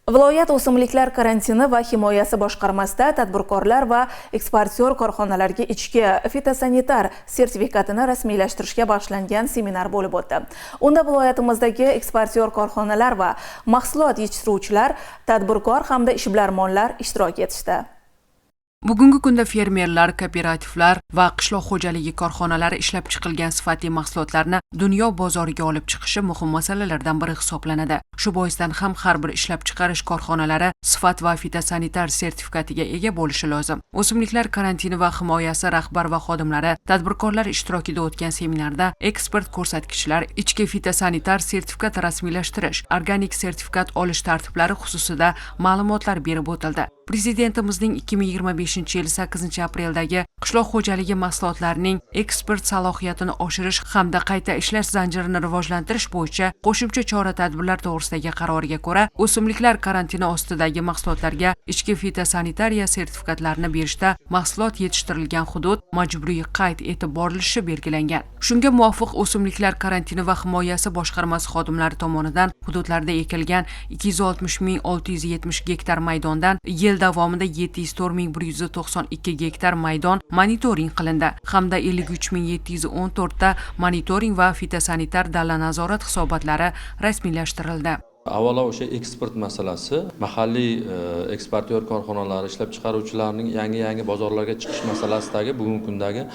Viloyat o'simliklar karantini va himoyasi boshqarmasida tadbirkorlar va eksportyor korxonalarga ichki fitosanitar sertifikatini rasmiylashtirishga bag'ishlangan seminar bo'lib o'tdi. Unda viloyatimizdagi eksportyor korxonalar va mahsulot yetishtiruvchilar, tadbirkor hamda ishbilarmonlar ishtirok etishdi. Bugungi kunda fermerlar, kooperativlar va qishloq xo'jaligi korxonalari ishlab chiqilgan sifatli mahsulotlarni dunyo bozoriga olib chiqishi muhim masalalardan biri hisoblanadi. Shu boisdan ham har bir ishlab chiqarish korxonalari sifat va fitosanitar sertifikatiga ega bo'lishi lozim. O'simliklar karantini va himoyasi rahbar va xodimlari, tadbirkorlar ishtirokida o'tgan seminarda eksport ko'rsatkichlar, ichki fitosanitar sertifikat rasmiylashtirish, organik sertifikat olish tartiblari xususida ma'lumotlar berib o'tildi. Prezidentimizning 2025-yil 8-apreldagi qishloq xo'jaligi mahsulotlarining eksport salohiyatini oshirish hamda qayta ishlash zanjirini rivojlantirish bo'yicha qo'shimcha chora-tadbirlar to'g'risidagi qaroriga ko'ra, o'simliklar karantini ostidagi mahsulotlarga ichki fitosanitariya sertifikatlarini berishda mahsulot yetishtirilgan hudud majburiy qayd etib borilishi belgilangan. Shunga muvofiq o'simliklar karantini va himoyasi boshqarmasi xodimlari tomonidan hududlarda ekilgan 260 670 gektar maydondan yil davomida 704 192 gektar maydon monitoring qilindi hamda 53 714 ta monitoring va fitosanitar dala nazorat hisobotlari rasmiylashtirildi. Avvalo, o'sha eksport masalasi, mahalliy eksportyor korxonalar, ishlab chiqaruvchilarning yangi yangi bozorlarga chiqish masalasidagi bugungi kundagi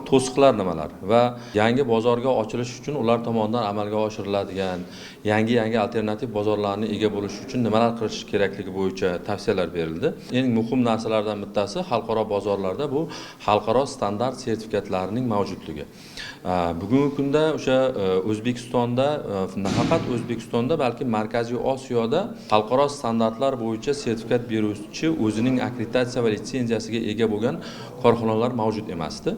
to'siqlar nimalar va yangi bozorga ochilish uchun ular tomonidan amalga oshiriladigan yangi yangi alternativ bozorlarni ega bo'lish uchun nimalar qilish kerakligi bo'yicha tavsiyalar berildi. Eng muhim narsalardan bittasi xalqaro bozorlarda bu xalqaro standart sertifikatlarining mavjudligi. Bugungi kunda o'sha O'zbekistonda, nafaqat O'zbekistonda, balki Markaziy Osiyoda xalqaro standartlar bo'yicha sertifikat beruvchi, o'zining akkreditatsiya va litsenziyasiga ega bo'lgan korxonalar mavjud emasdi.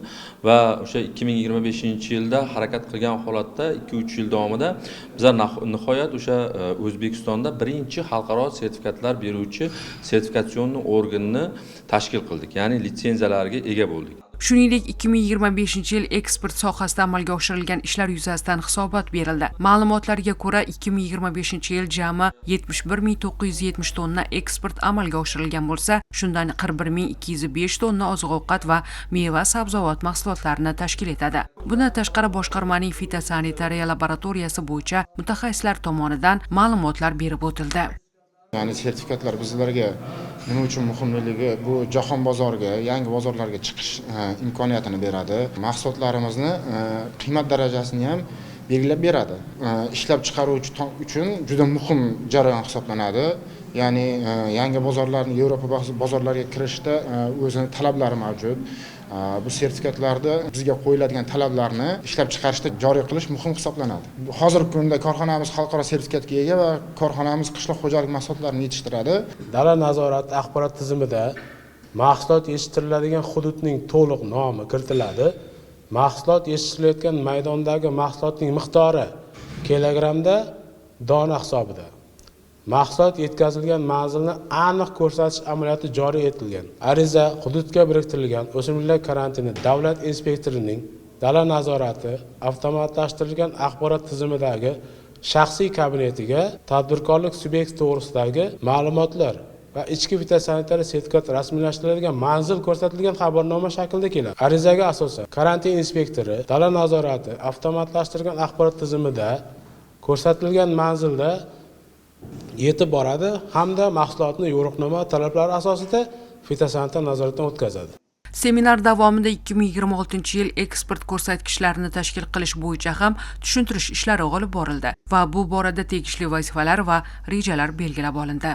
Va o'sha 2025-yilda harakat qilgan holatda 2-3 yil davomida bizlar nihoyat o'sha O'zbekistonda birinchi xalqaro sertifikatlar beruvchi сертификационный organni tashkil qildik, ya'ni litsenziyalarga ega bo'ldik. Shuningdek, 2025-yil eksport sohasida amalga oshirilgan ishlar yuzasidan hisobot berildi. Ma'lumotlarga ko'ra, 2025-yil jami 71 970 tonna eksport amalga oshirilgan bo'lsa, shundan 41 205 tonna oziq-ovqat va meva-sabzavot mahsulotlarini tashkil etadi. Bundan tashqari, boshqarmaning fitosanitariya laboratoriyasi bo'yicha mutaxassislar tomonidan ma'lumotlar berib o'tildi. Ya'ni sertifikatlar bizlarga nima uchun muhimligi, bu jahon bozoriga, yangi bozorlarga chiqish imkoniyatini beradi, mahsulotlarimizni qiymat darajasini ham belgilab beradi. Ishlab chiqaruvchi uchun juda muhim jarayon hisoblanadi, ya'ni yangi bozorlarni, Yevropa bozorlariga kirishda o'zini talablari mavjud. Bu sertifikatlarda bizga qo'yiladigan talablarni ishlab chiqarishda joriy qilish muhim hisoblanadi. Hozirgi kunda korxonamiz xalqaro sertifikatga ega va korxonamiz qishloq xo'jalik mahsulotlarini yetishtiradi. Dala nazorati axborot tizimida mahsulot yetishtiriladigan hududning to'liq nomi kiritiladi, mahsulot yetishtirilayotgan maydondagi mahsulotning miqdori kilogrammda, dona hisobida, mahsulot yetkazilgan manzilni aniq ko'rsatish amaliyoti joriy etilgan. Ariza hududga biriktirilgan o'simliklar karantini davlat inspektorining dala nazorati avtomatlashtirilgan axborot tizimidagi shaxsiy kabinetiga tadbirkorlik subyekti to'g'risidagi ma'lumotlar va ichki fitosanitariya sertifikat rasmiylashtiriladigan manzil ko'rsatilgan xabarnoma shaklida keladi. Arizaga asosan karantin inspektori dala nazorati avtomatlashtirilgan axborot tizimida ko'rsatilgan manzilda yetib boradi hamda mahsulotni yo'riqnoma talablari asosida fitosanitar nazoratdan o'tkazadi. Seminar davomida 2026-yil eksport ko'rsatkichlarini tashkil qilish bo'yicha ham tushuntirish ishlari olib borildi va bu borada tegishli vazifalar va rejalar belgilab olindi.